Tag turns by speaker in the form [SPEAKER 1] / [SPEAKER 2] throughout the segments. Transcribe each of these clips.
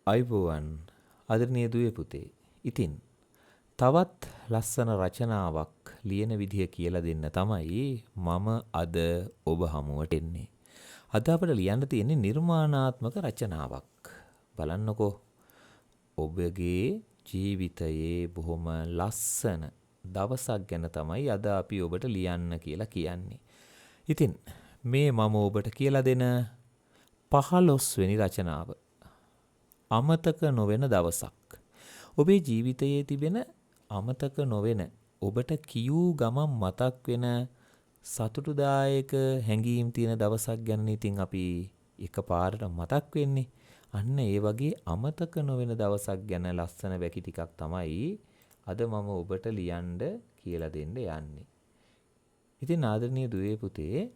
[SPEAKER 1] අයිබෝවන් ආදරණීය දුවේ පුතේ. ඉතින් තවත් ලස්සන රචනාවක් ලියන විදිය කියලා දෙන්න තමයි මම අද ඔබ හමුවට එන්නේ. අද අපිට ලියන්න තියෙන්නේ නිර්මාණාත්මක රචනාවක්. බලන්නකෝ. ඔබගේ ජීවිතයේ බොහොම ලස්සන දවසක් ගැන තමයි අද අපි ඔබට ලියන්න කියලා කියන්නේ. ඉතින් මේ මම ඔබට කියලා දෙන 15 වෙනි රචනාව. අමතක නොවන දවසක්. ඔබේ ජීවිතයේ තිබෙන අමතක නොවන ඔබට කියූ ගමන් මතක් වෙන සතුටුදායක හැඟීම් තියෙන දවසක් ගැන ඉතින් අපි එකපාරට මතක් වෙන්නේ. අන්න ඒ වගේ අමතක නොවන දවසක් ගැන ලස්සන වැකි ටිකක් තමයි අද මම ඔබට ලියන්න කියලා දෙන්න යන්නේ. ඉතින් ආදරණීය දුවේ පුතේ,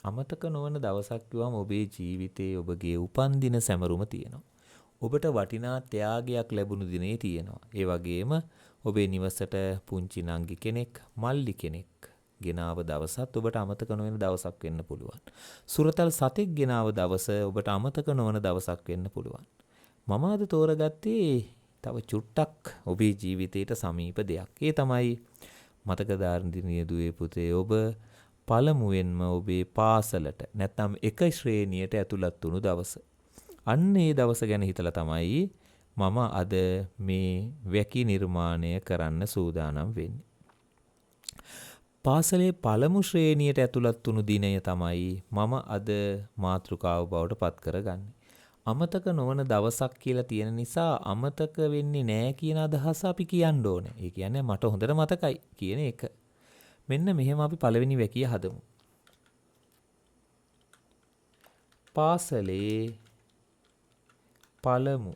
[SPEAKER 1] අමතක නොවන දවසක් කිව්වම ඔබේ ජීවිතයේ ඔබගේ උපන්දින සැමරුම තියෙනවා. ඔබට වටිනා ත්‍යාගයක් ලැබුණු දිනේ තියෙනවා. ඒ වගේම ඔබේ නිවසට පුංචි නංගි කෙනෙක්, මල්ලි කෙනෙක් ගෙනාව දවසත් ඔබට අමතක නොවන දවසක් වෙන්න පුළුවන්. සුරතල් සතෙක් ගෙනාව දවස ඔබට අමතක නොවන දවසක් වෙන්න පුළුවන්. මම අද තෝරගත්තේ තව චුට්ටක් ඔබේ ජීවිතයට සමීප දෙයක්. ඒ තමයි මතක දාර්ශනික දුවේ පුතේ, ඔබ පළමුවෙන්ම ඔබේ පාසලට නැත්නම් එක ශ්‍රේණියට ඇතුළත් වුණු දවස. අන්න ඒ දවස ගැන හිතලා තමයි මම අද මේ වැකි නිර්මාණය කරන්න සූදානම් වෙන්නේ. පාසලේ පළමු ශ්‍රේණියට ඇතුළත් වුණු දිනය තමයි මම අද මාතෘකාව බවට පත් කරගන්නේ. අමතක නොවන දවසක් කියලා තියෙන නිසා අමතක වෙන්නේ නෑ කියන අදහස අපි කියන්න ඕනේ. ඒ කියන්නේ මට හොඳට මතකයි කියන එක. මෙන්න මෙහෙම අපි පළවෙනි වැකිය හදමු. පාසලේ පළමු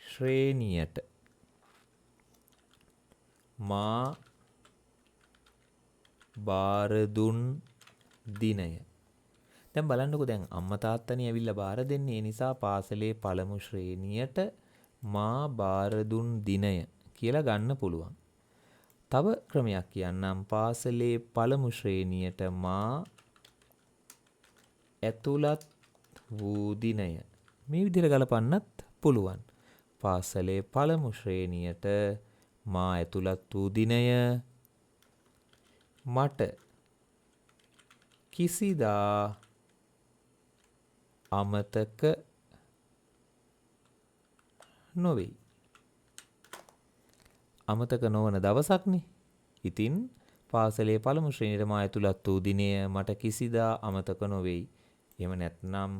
[SPEAKER 1] ශ්‍රේණියට මා බාර දුන් දිනය. දැන් බලන්නකෝ, දැන් අම්මා තාත්තනේ ඇවිල්ලා බාර දෙන්නේ. ඒ නිසා පාසලේ පළමු ශ්‍රේණියට මා බාර දුන් දිනය කියලා ගන්න පුළුවන්. තව ක්‍රමයක් කියන්නම්. පාසලේ පළමු ශ්‍රේණියට මා ඇතුළත් වූ දිනය. මේ විදිහට ගලපන්නත් පුළුවන්. පාසලේ පළමු ශ්‍රේණියට මා ඇතුළත් වූ දිනය මට කිසිදා අමතක නොවෙයි. අමතක නොවන දවසක්නේ. ඉතින් පාසලේ පළමු ශ්‍රේණියට මා ඇතුළත් වූ දිනය මට කිසිදා අමතක නොවෙයි. එහෙම නැත්නම්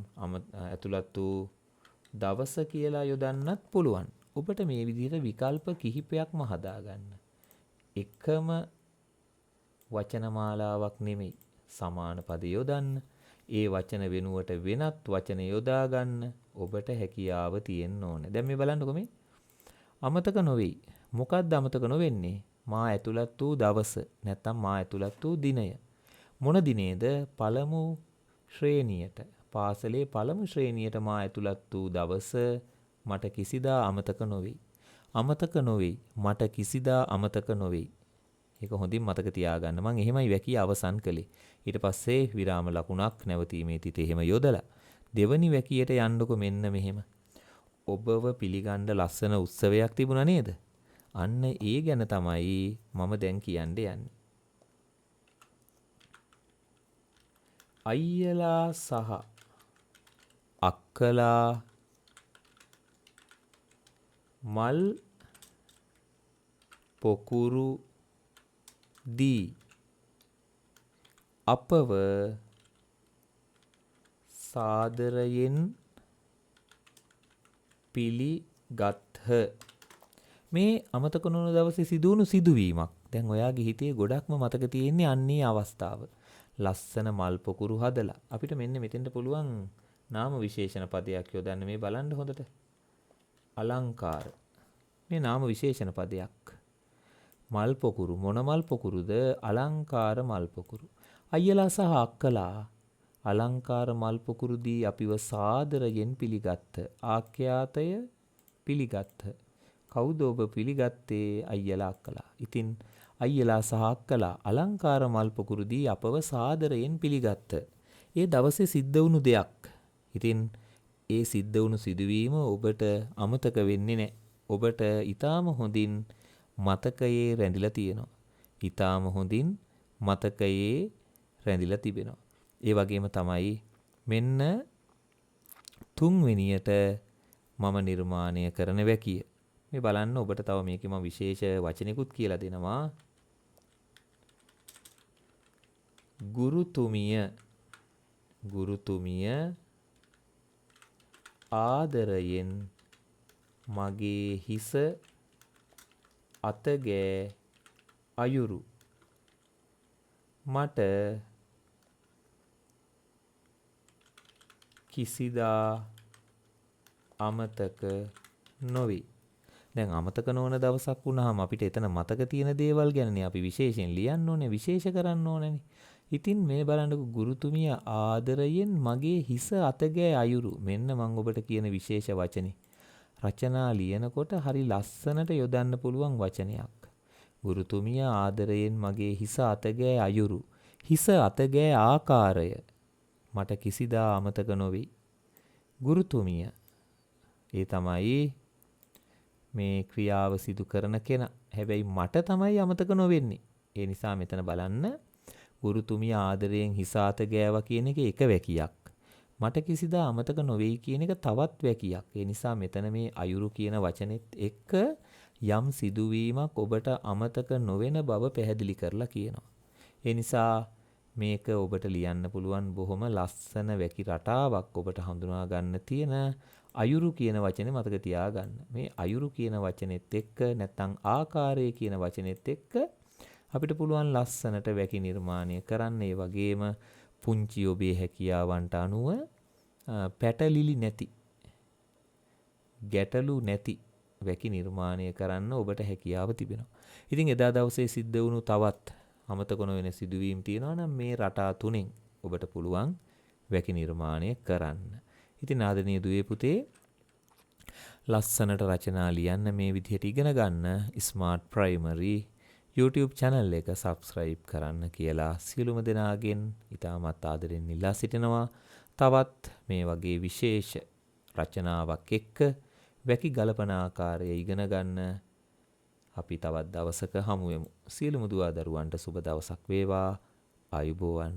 [SPEAKER 1] ඇතුළත් වූ දවස කියලා යොදන්නත් පුළුවන්. ඔබට මේ විදිහට විකල්ප කිහිපයක්ම හදාගන්න. එකම වචන මාලාවක් නෙමෙයි. සමාන පද යොදන්න. ඒ වචන වෙනුවට වෙනත් වචන යොදා ගන්න ඔබට හැකියාව තියෙන්න ඕනේ. දැන් මේ බලන්නකෝ, මේ අමතක නොවෙයි. මොකද්ද අමතක නොවෙන්නේ? මා ඇතුළත් වූ දවස නැත්නම් මා ඇතුළත් වූ දිනය. මොන දිනේද? පළමු ශ්‍රේණියට, පාසලේ පළමු ශ්‍රේණියට මා ඇතුළත් වූ දවස මට කිසිදා අමතක නොවෙයි. අමතක නොවෙයි. මට කිසිදා අමතක නොවෙයි. ඒක හොඳින් මතක තියාගන්න. මං එහෙමයි වැකිය අවසන් කළේ. ඊට පස්සේ විරාම ලකුණක් නැවතීමේ තිත එහෙම යොදලා දෙවනි වැකියට යන්නකො මෙන්න මෙහෙම. ඔබව පිළිගන්න ලස්සන උත්සවයක් තිබුණා නේද? අන්න ඒ ගැන තමයි මම දැන් කියන්න යන්නේ. අයියලා සහ අක්කලා මල් පොකුරු දී අපව සාදරයෙන් පිළිගත්හ. මේ අමතක නොවන දවසේ සිදුවුණු සිදුවීමක්. දැන් ඔයාගේ හිතේ ගොඩක්ම මතක තියෙන්නේ අන්නේ අවස්ථාව. ලස්සන මල් පොකුරු හදලා අපිට මෙන්න මෙතෙන්ට පුළුවන් නාම විශේෂණ පදයක් යොදන්න. මේ බලන්න හොඳට. අලංකාර. මේ නාම විශේෂණ පදයක්. මල් පොකුරු. මොන මල් පොකුරුද? අලංකාර මල් පොකුරු. අයියලා සහ අක්කලා අලංකාර මල් පොකුරු දී අපිව සාදරයෙන් පිළිගත්ත. ආඛ්‍යාතය පිළිගත්ත. කවුද ඔබ පිළිගත්තේ? අයියලා අක්කලා. ඉතින් අයියලා සහ අක්කලා අලංකාර මල් පොකුරු දී අපව සාදරයෙන් පිළිගත්ත. ඒ දවසේ සිද්ධ වුණු දෙයක්. ඉතින් ඒ සිද්ධ වුණු සිදුවීම ඔබට අමතක වෙන්නේ නැහැ. ඔබට ඊටාම හොඳින් මතකයේ රැඳිලා තියෙනවා. ඊටාම හොඳින් මතකයේ රැඳිලා තිබෙනවා. ඒ වගේම තමයි මෙන්න තුන්වෙනියට මම නිර්මාණය කරන වැකිය. මේ බලන්න ඔබට තව මේකේ මම විශේෂ වචනයකුත් කියලා දෙනවා. ගුරුතුමිය ආදරයෙන් මගේ හිස අතගෑ අයුරු මට කිසිදා අමතක නොවේ. දැන් අමතක නොවන දවසක් වුණාම අපිට එතන මතක තියෙන දේවල් ගැනනේ අපි විශේෂයෙන් ලියන්න ඕනේ, විශේෂ කරන්න ඕනේනේ. ඉතින් මේ බලන්නකෝ, ගුරුතුමිය ආදරයෙන් මගේ හිස අතගෑ අයුරු. මෙන්න මං ඔබට කියන විශේෂ වචනේ. රචනා ලියනකොට හරි ලස්සනට යොදන්න පුළුවන් වචනයක්. ගුරුතුමිය ආදරයෙන් මගේ හිස අතගෑ අයුරු, හිස අතගෑ ආකාරය මට කිසිදා අමතක නොවේ. ගුරුතුමිය, ඒ තමයි මේ ක්‍රියාව සිදු කරන කෙනා. හැබැයි මට තමයි අමතක නොවෙන්නේ. ඒ නිසා මෙතන බලන්න, ගුරුතුමිය ආදරයෙන් හිස අත ගෑවා කියන එක එක වැකියක්. මට කිසිදා අමතක නොවේයි කියන එක තවත් වැකියක්. ඒ නිසා මෙතන මේ අයුරු කියන වචනේත් එක්ක යම් සිදුවීමක් ඔබට අමතක නොවන බව පැහැදිලි කරලා කියනවා. ඒ නිසා මේක ඔබට ලියන්න පුළුවන් බොහොම ලස්සන වැකි රටාවක්. ඔබට හඳුනා ගන්න තියෙන අයුරු කියන වචනේ මතක තියාගන්න. මේ අයුරු කියන වචනේත් එක්ක නැත්නම් ආකාරය කියන වචනේත් එක්ක අපිට පුළුවන් ලස්සනට වැකි නිර්මාණය කරන්න. ඒ වගේම පුංචි ඔබේ හැකියාවන්ට අනුව පැටලිලි නැති, ගැටලු නැති වැකි නිර්මාණය කරන්න ඔබට හැකියාව තිබෙනවා. ඉතින් එදා දවසේ සිද්ධ වුණු තවත් අමතක නොවන සිදුවීම් තියෙනවා නම් මේ රටා තුනෙන් ඔබට පුළුවන් වැකි නිර්මාණය කරන්න. ඉතින් ආදරණීය දුවේ පුතේ, ලස්සනට රචනා ලියන්න මේ විදිහට ඉගෙන ගන්න ස්මාර්ට් ප්‍රයිමරි YouTube channel එක subscribe කරන්න කියලා සියලුම දෙනාගෙන් ඉතාමත් ආදරෙන් ඉල්ලා සිටිනවා. තවත් මේ වගේ විශේෂ රචනාවක් එක්ක වැකි ගලපන ආකාරය ඉගෙන ගන්න අපි තවත් දවසක හමු වෙමු. සියලුම දුවා දරුවන්ට සුබ දවසක් වේවා. ආයුබෝවන්.